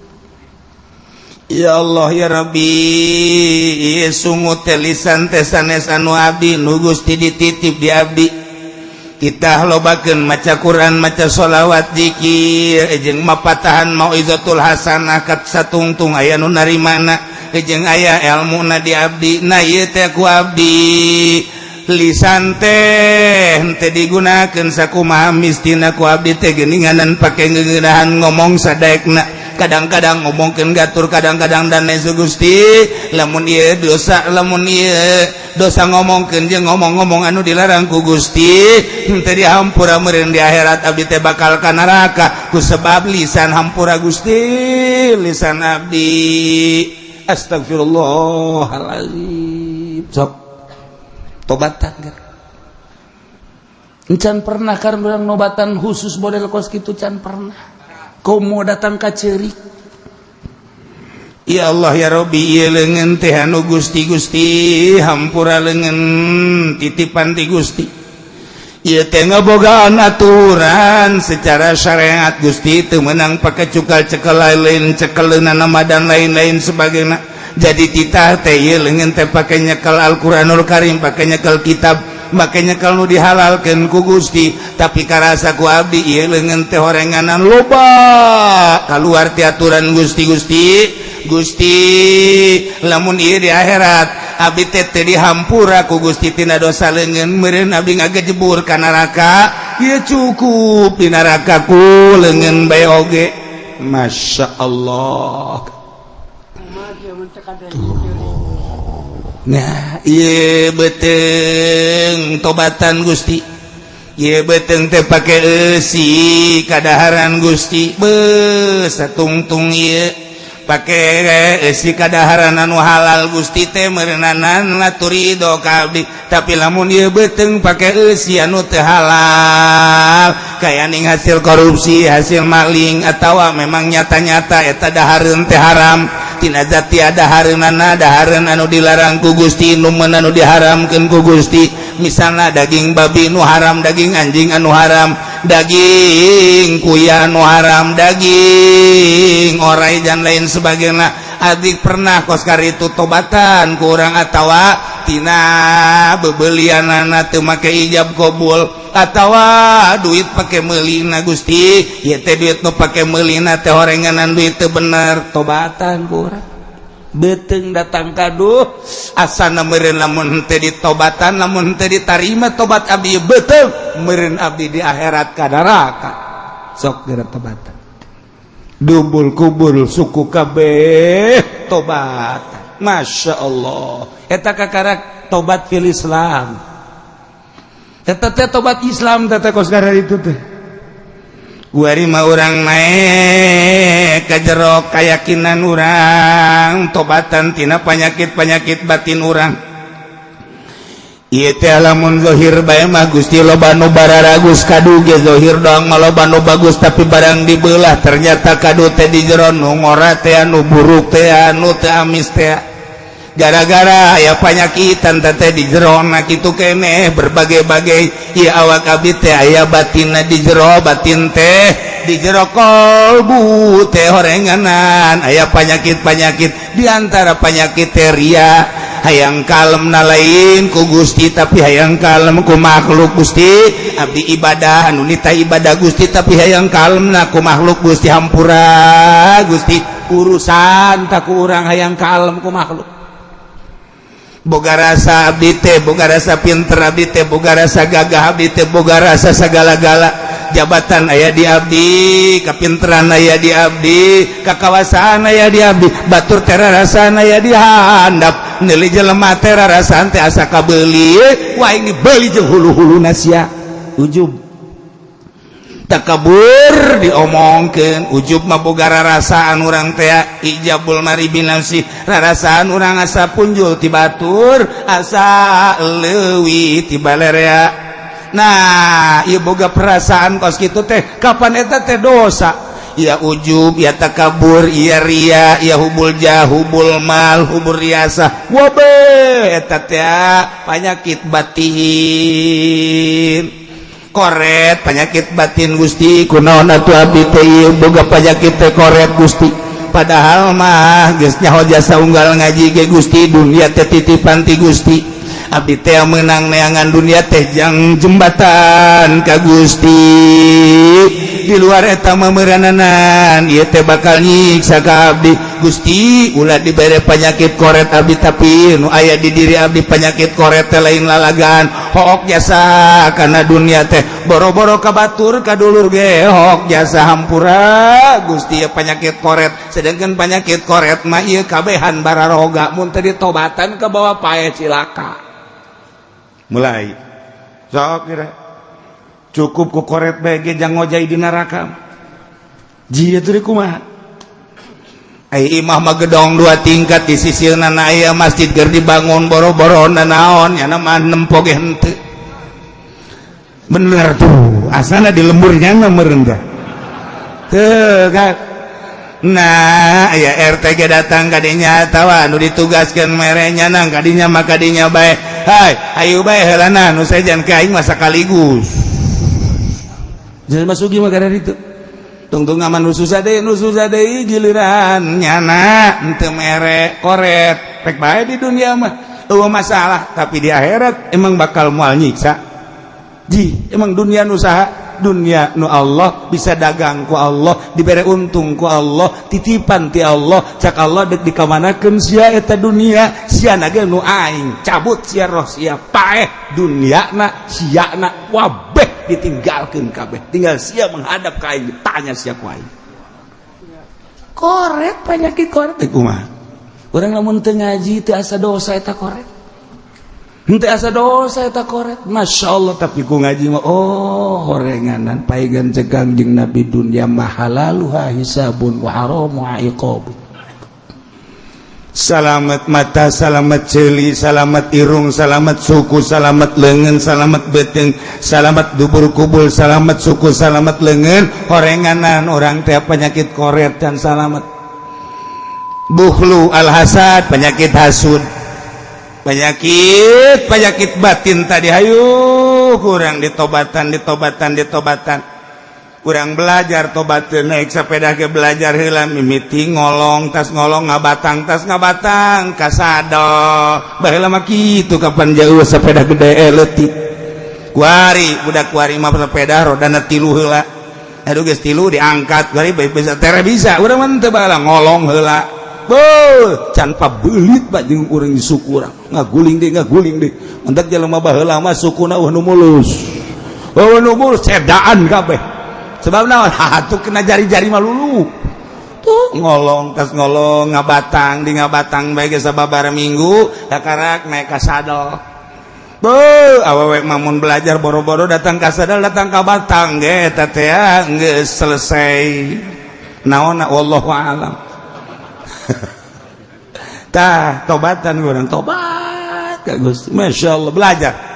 Ya Allah ya Rabbi, sungut teh lisan teh sanes anu abdi, nu Gusti dititip di abdi. Kita lobakeun maca Quran, maca sholawat, zikir, jeung mapatahan mauizatul hasanah kat satungtung aya nu narimana jeung aya elmuna di abdi. Nah, ieu teh ku abdi lisan teh henteu digunakeun sakumaha mistina ku abdi teh geuninganan pake ngeunahan ngomong sadaekna, kadang-kadang ngomongkeun gatur, kadang-kadang dan lain. Gusti, lamun ieu dosa, lamun ieu dosa ngomongkeun jeung ngomong-ngomong anu dilarang ku Gusti, henteu dihampura meureun di akhirat abdi teh bakal ka neraka ku sebab lisan. Hampura, Gusti, lisan abdi. Astagfirullahalazim. Sok tobatan kan encan pernah kan urang nobatan khusus model kos kitu, can pernah. Komo datang ka ceurik. Ya Allah, ya Robbi, ieu leungeun teh anu Gusti. Gusti, hampura, leungeun titipan ti Gusti. Ieu teh ngabogaan aturan secara syariat, Gusti, teu meunang pake cukal cekel lain, cekeleunana nama dan lain-lain sebagainya. Jadi titah teh ieu leungeun teh pake nyekel Al-Qur'anul Karim, pake nyekel kitab, makanya kalau dihalalkan ku Gusti, tapi karasa ku abdi ieu leungeun teh horenganan loba keluar ti aturan Gusti. Gusti, Gusti, lamun ieu di akhirat abdi teh teu dihampura ku Gusti tina dosa leungeun, meureun abdi ngagejebur ka neraka. Ieu cukup di neraka ku leungeun bae oge. Masya Allah. Tuh. Nah, ieu beuteung tobatan, Gusti. Ieu beuteung teh pake eusi kadaharan, Gusti. Beuh, satungtung ieu pake eusi kadaharan anu halal, Gusti teh meureunanan ridho ka abdi. Tapi lamun ieu beuteung pake eusi anu teu halal, kaya ning hasil korupsi, hasil maling, atawa memang nyata-nyata eta dahareun teh haram tina zat dahareunana, dahareun anu dilarang ku Gusti, nu anu diharamkeun ku Gusti, misalnya daging babi nu haram, daging anjing anu haram, daging kuya anu haram, daging orai dan lain sebagainya. Adik pernah koskar itu tobatan kurang atawa tina bebelianana teu make ijab kabul atawa duit pake meulina. Gusti, ieu teh duit nu pake meulina teh horenganan duit teu bener. Tobatan kurang beuteung datang kaduh asana meureun lamun henteu ditobatan, lamun henteu ditarima tobat abdi, beuteung meureun abdi di akhirat ka neraka. Sok geura tobatan, dubul kubur suku kabeh tobat. Masya Allah, eta kakarak tobat fil Islam. Eta teh tobat Islam teh kos itu teh. Kuari mah urang naik ka jero keyakinan urang, tobatan tina penyakit-penyakit batin urang. Ieu teh lamun zahir bae mah, Gusti, loba nu bararagus kadu ge zahir doang mah loba nu bagus, tapi barang dibelah ternyata kadu teh di jero nu ngora teh, nu buruk teh, nu teu amis teh, gara-gara aya panyakitan teh di jero na kitu keneh berbagai-bagai. Ieu awak abdi teh aya batinna di jero, batin teh di jero kolbu teh horenganan aya penyakit-penyakit. Di antara penyakit teh ria, hayang kalem na lain ku Gusti tapi hayang kalem ku makhluk. Gusti, abdi ibadah anu nita ibadah, Gusti, tapi hayang kalem na ku makhluk. Gusti, hampura, Gusti, urusan tak ku urang hayang kalem ku makhluk. Boga rasa abdi teh, boga rasa pinter abdi teh, boga rasa gagah abdi teh, boga rasa segala-gala, jabatan aya di abdi, kapinteran aya di abdi, kakawasaan aya di abdi, batur teh rarasaan aya di handap, neuli jelema teh rarasaan teh asa kabeuli. Wah, ini beuli jeung hulu-huluna sia. Ujub, takabur diomongkeun. Ujub mah boga rarasaan urang teh, ijabul mari binafsi, rarasaan urang asa punjul ti batur, asa leuwih ti balerea. Nah, ieu boga perasaan kos kitu teh kapan eta teh dosa ya? Ujub ya, takabur ya, ria ya, hubul jah, hubul mal, hubul riasa, wabe eta teh penyakit batin, koret penyakit batin. Gusti, kunaon atuh abdi teh ieu boga penyakit teh koret, Gusti? Padahal mah geus nyaho jasa unggal ngaji ge, Gusti, dunia teh titipan ti Gusti. Abdi teh menang neangan dunia teh jang jembatan ka Gusti. Di luar eta memerananan ieu teh bakal nyiksa ka abdi. Gusti, ulah dibere penyakit koret abdi, tapi nu aya di diri abdi penyakit koret teh lain lalagan, hook jasa karena dunia teh, boro-boro ka batur, ka dulur ge hook jasa. Hampura, Gusti, ya penyakit koret. Sedangkan penyakit koret mah ieu kabehan bararoga, mun teu ditobatan ke bawah pae, cilaka. Mulai sok kira cukup ku koret bae ge jang ngojay di neraka jia teu kumaha. Ai imah mah gedong dua tingkat, di sisi nana aya masjid keur dibangun, boro-boro naon nya mah nempo ge henteu. Bener tuh, asana di lemburnya mah merendah tuh kan. Nah, ya RT ge datang kadinya tawa nu ditugaskeun merenya nang kadinya mah kadinya bae. Hai, ayo bae heulana nu sejan ka aing mah sakaligus. Jadi masuki mah kada itu tungtung aman nu susah deui, nu susah deui, giliran nyana henteu mere koret rek bae di dunia mah eueuh masalah, tapi di akhirat emang bakal moal nyiksa. Ji, emang dunia nu saha? Dunia nu Allah, bisa dagang ku Allah, dibere untung ku Allah, titipan ti Allah. Cak Allah, dek dikamanakeun sia eta dunia? Sia ge nu aing cabut sia roh sia, paeh dunia na, sia na wabeh ditinggalkeun kabeh, tinggal sia menghadap ka aing, ditanya sia ku aing. Koret, penyakit koret teh kumaha? Urang lamun teu ngaji teu asa dosa eta koret. Henteu asa dosa eta koret. Masya Allah, tapi ku ngaji mah oh horenganan paegan. Cek Kangjeng Nabi, dunia mah halaluha hisabun wa haramuha iqabun. Salamet mata, salamet ceuli, salamet irung, salamet suku, salamet lengan, salamet beteng, salamet dubur kubul, salamet suku, salamet lengan. Horenganan orang teh penyakit koret dan salamet. Bukhlu al-hasad, penyakit hasud, penyakit penyakit batin tadi. Hayu kurang ditobatan, ditobatan, ditobatan. Kurang belajar tobat, naik sepeda ke belajar heula, mimiti ngolong, tas ngolong ngabatang, tas ngabatang kasadol. Baheula mah kitu, kapan jauh sepeda gede leutik. Kuari budak kuari mah sepeda rodana tilu heula. Aduh, geus tilu diangkat kuari bisa tere bisa. Urang mah teu baheula, ngolong heula. Beuh, can pabelit pak jeung urang di suku urang. Ngaguling deui, ngaguling deui. Mentak jelema baheula mah sukuna eueuh nu mulus. Eueuh nu mulus, cedaan kabeh. Sebab naon? Tuh kena jari-jari mah lulu. Tuh ngolong, tas ngolong ngabatang, di ngabatang bae geus sababaraha minggu kakarak naik ka sadel. Beuh, awewe mah mun belajar boro-boro datang ka sadel, datang ka batang ge eta teh geus selesai. Naon, wallahu alam. Tah, tobatan urang, tobat ka Gusti. Masya Allah, belajar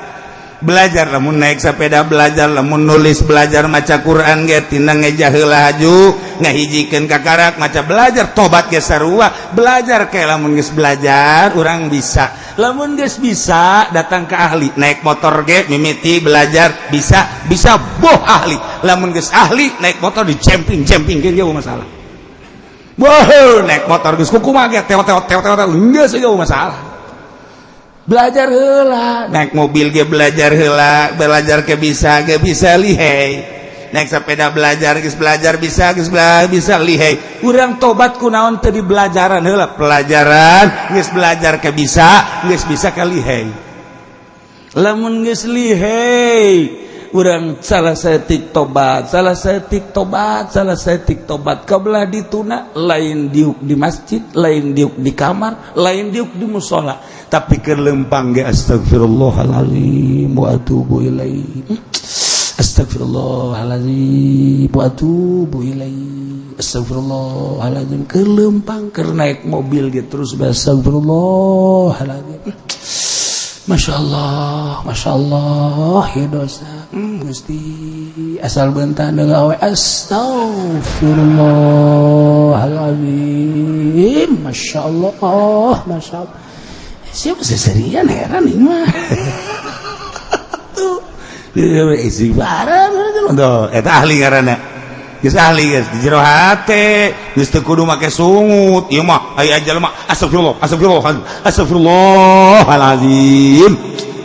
belajar, lamun naik sepeda belajar, lamun nulis belajar, maca Quran ge tina ngeja heula haju ngahijikeun kakarak maca, belajar tobat ge sarua belajar. Kayak lamun geus belajar urang bisa, lamun geus bisa datang ke ahli. Naik motor ge mimiti belajar, bisa bisa, boh ahli. Lamun geus ahli naik motor di jemping jemping ge masalah. Boh, naik motor geus kumaha ge teo teo teo teo geus ge masalah. Belajar heula. Naik mobil ge belajar heula, belajar ke bisa ge bisa lihai. Naik sepeda belajar, geus belajar bisa, geus belajar bisa lihai. Urang tobat kunaon teu di belajaran heula? Pelajaran geus belajar ke bisa, geus bisa ke lihai. Lamun geus lihai urang salah saeutik tobat, salah saeutik tobat, salah saeutik tobat. Kabelah dituna lain diuk di masjid, lain diuk di kamar, lain diuk di musola, tapi keur lempang ge astagfirullahalazim wa atubu ilaih, astagfirullahalazim wa atubu ilaih, astagfirullahalazim. Keur lempang, keur naik mobil ge terus astagfirullahalazim. Masya Allah, Masya Allah, ya dosa. Gusti, asal bentah dengan awe astagfirullahaladzim. Masya Allah, Masya Allah. Siapa seserian heran ini mah. Tuh, istighfar, tuh, eta ahli ngaranna. Geus ahli geus di jero hate, geus teu kudu make sungut. Ieu mah aya jalma astagfirullah, astagfirullah, astagfirullahalazim.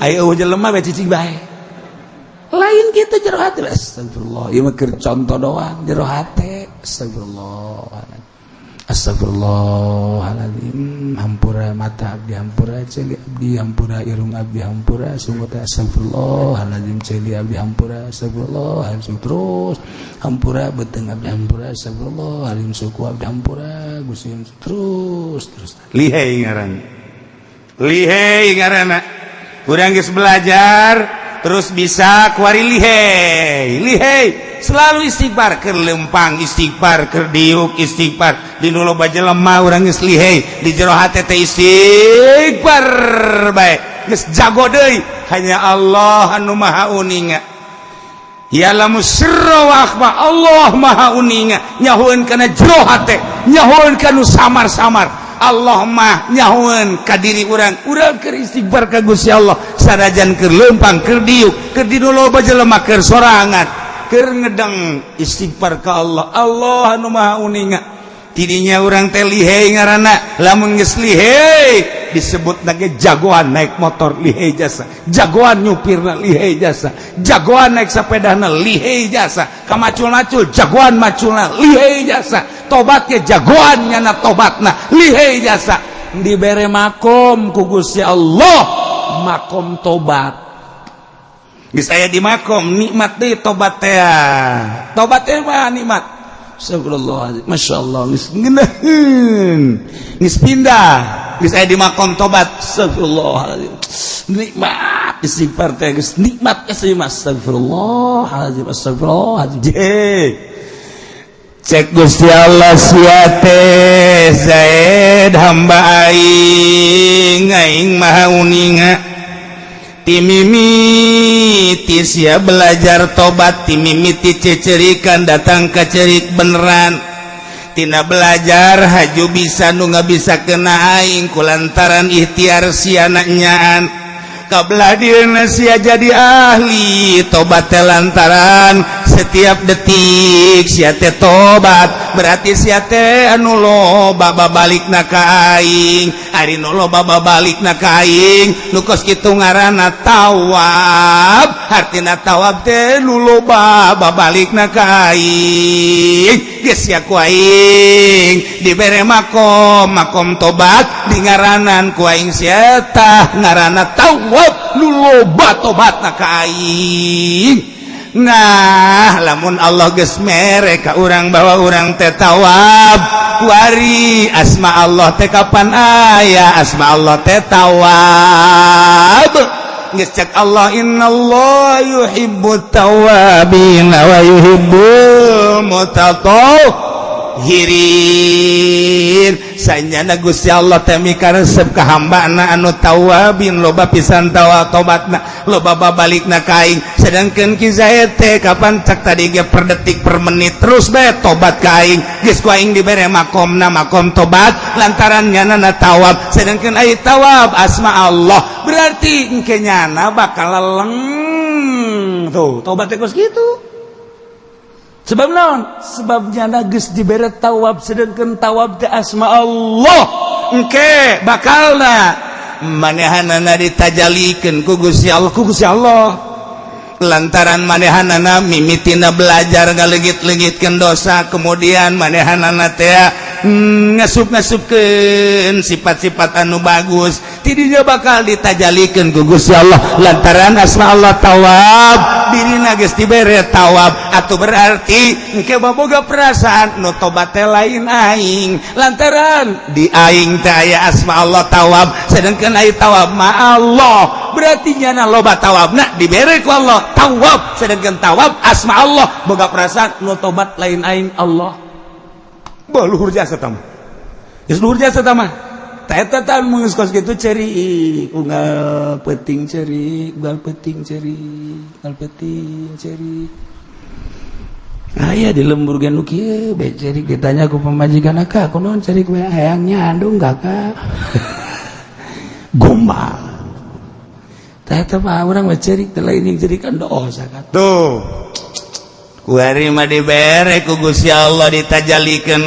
Ayo jelema bae cicing bae. Lain kitu jero hati. Astagfirullah. Ieu mah keur contoh doang jero hati. Astagfirullah. Astagfirullahaladzim, hampura mata abdi, hampura ceuli abdi, hampura irung abdi, hampura sungut. Astagfirullahaladzim, ceuli abdi hampura. Astagfirullahaladzim, terus hampura beuteung abdi, hampura. Astagfirullahaladzim, suku abdi hampura, Gusti, terus terus. Lihai ngaran, lihai ngaranna. Urang geus belajar terus bisa kuari lihai, lihai selalu istighfar, keur lempang istighfar, keur diuk istighfar, di nu loba jelema urang geus lihai, di jero hate teh istighfar bae, geus jago deui. Hanya Allah anu maha uninga, ya'lamu sirra wa akhfa. Allah maha uninga, nyahoeun kana jero hate, nyahoeun kana samar-samar. Allah mah nyahoeun ka diri urang. Urang keur istighfar ka Gusti Allah sanajan keur lempang, keur diuk, keur di nu loba jelema, keur sorangan, keur ngedeng, istighfar ka Allah. Allah anu maha uninga. Tidinya urang teh lihai ngaranna. Lamun geus lihai disebut nage jagoan naik motor lihai jasa, jagoan nyupirna lihai jasa, jagoan naik sepedana lihai jasa, kamacul-macul jagoan maculna lihai jasa, tobatnya jagoan nyana tobatna lihai jasa. Dibere makom ku Gusti Allah, makom tobat. Geus aya di makom nikmat deui tobat teh, tobat teh mah nikmat. Astagfirullahaladzim, Masya Allah, geus ngeunaheun, geus pindah, geus aya di makom tobat. Astagfirullahaladzim, nikmat istighfar teh geus nikmat geus. Astagfirullahaladzim, astagfirullahaladzim. Je. Cek Gusti Allah, sia teh Zaid hamba aing, aing maha uninga. Timimiti sia belajar tobat, timimiti cecerikan datang ka cerik beneran, tina belajar haju bisa nu bisa kena aing kulantaran ikhtiar sia nyaan kabelah dieuna sia jadi ahli tobat teh lantaran setiap detik sia teh tobat, berarti sia teh anu loba babalikna ka aing. Ari nu loba babalikna ka aing nu kos kitu ngaranna tawab. Hartina tawab teh nu loba babalikna ka aing. Geus sia ku aing dibere makom, makom tobat, di ngaranan ku aing sia tah ngaranna tawab, nu loba tobatna ka aing. Nah, lamun Allah geus mere ka urang bahwa urang teh tawab, kuari asma Allah teh kapan aya asma Allah teh tawab. Geus cek Allah, innallaha yuhibbut tawabin wa yuhibbul mutatahhirin. Sanyana Gusti Allah teh mikaresep ka hambana anu tawabin, loba pisan tawa tobatna, loba babalikna ka aing. Sedangkan Ki Zaid teh kapan cak tadi ge per detik per menit terus bae tobat ka aing. Geus ku aing dibere makomna makom tobat lantaran nyana tawab, sedangkan ai tawab asma Allah, berarti engke nyana bakal leleng Tuh tobat teh kos kitu. Sebab naon? Sebab nyana geus dibere tawab, sedangkan tawab teh asma Allah. Engke bakalna manehanana ditajalikeun ku Gusti Allah, ku Gusti Allah lantaran manehanana mimitina belajar ngalegit-legitkeun dosa, kemudian manehanana teh ngasup-ngasupkeun sifat-sifat anu bagus, tidinya bakal ditajalikeun ku Gusti Allah lantaran asma Allah tawab, dirina geus dibere tawab. Atau berarti engke baboga perasaan nu tobat teh lain aing lantaran di aing teh aya asma Allah tawab, sedangkan aya tawab ma Allah, berarti nyana loba tawabna dibere ku Allah tawab, sedangkan tawab asma Allah, boga perasaan nu tobat lain aing, Allah. Bah, luhur jasa tama, geus luhur jasa tama. Eta tah mun geus kos kitu cerik unggal peuting, cerik unggal peuting, cerik unggal peuting, cerik. Aya di lembur ge nu kieu bae cerik. Ditanya ku pamajikan, "Kak, kunaon cerik we?" "Hayang nyandung, Kakak." Gombal. Tah eta mah urang mah cerik teh lain jeung cerikan dosa kan. Tuh, kuari mah dibere ku Gusti Allah, ditajalikeun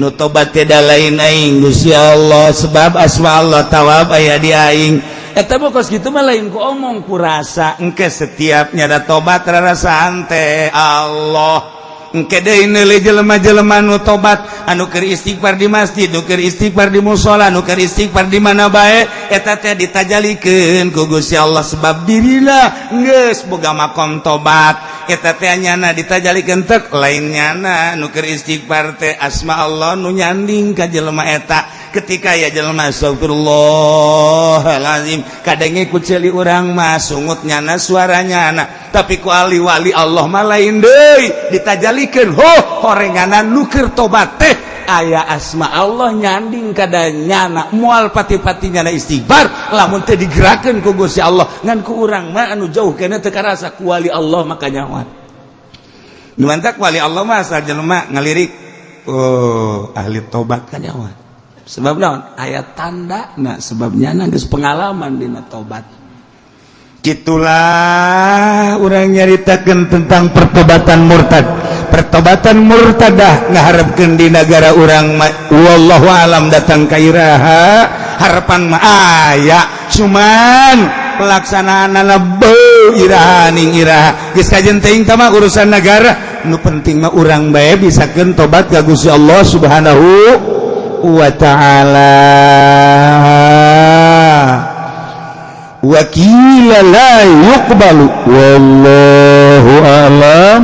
nu tobat teh lain aing, Gusti Allah, sebab asma Allah tawab aya di aing. Eta mah kos kitu mah lain ku omong, ku rasa. Engke setiap nyada tobat rarasaan teh Allah. Engke deui neuleuh jelema-jelema nu tobat, anu keur istighfar di masjid, nu keur istighfar di musola, nu keur istighfar di mana bae, eta teh ditajalikeun ku Gusti Allah sebab dirina geus boga makom tobat. Eta teh nyana ditajalikeun tek lain nyana nu keur istighfar teh, asma Allah nu nyanding ka jelema eta. Ketika ya jelema astagfirullahalazim, kadenge ku ceuli urang mah sungut nyana, suaranya nyana, tapi ku ahli wali Allah mah lain deui, ditajalikeun ho horenganan nu keur tobat teh aya asma Allah nyanding kada nyana. Moal pati-pati nyana istighfar lamun teu digerakkeun ku Gusti Allah. Ngan ku urang mah anu jauh keneh teu karasa, ku wali Allah maka nyawa. Nu mantak wali Allah mah asal jelema ngalirik, oh, ahli tobat, kanyawa. Sebab naon? Aya tanda. Nah, sebabnya geus pengalaman dina tobat. Gitulah urang nyaritakan tentang pertobatan murtad, pertobatan murtadah. Ngaharapkeun di negara urang, wallahu alam datang ka iraha. Harapan mah aya, cuman pelaksanaan beu iraha ning iraha geus kajen teuing mah urusan negara. Nu penting mah urang bae bisakeun tobat ka Gusti Allah Subhanahu wa Ta'ala. Wakila la yuqbalu, wallahu alam.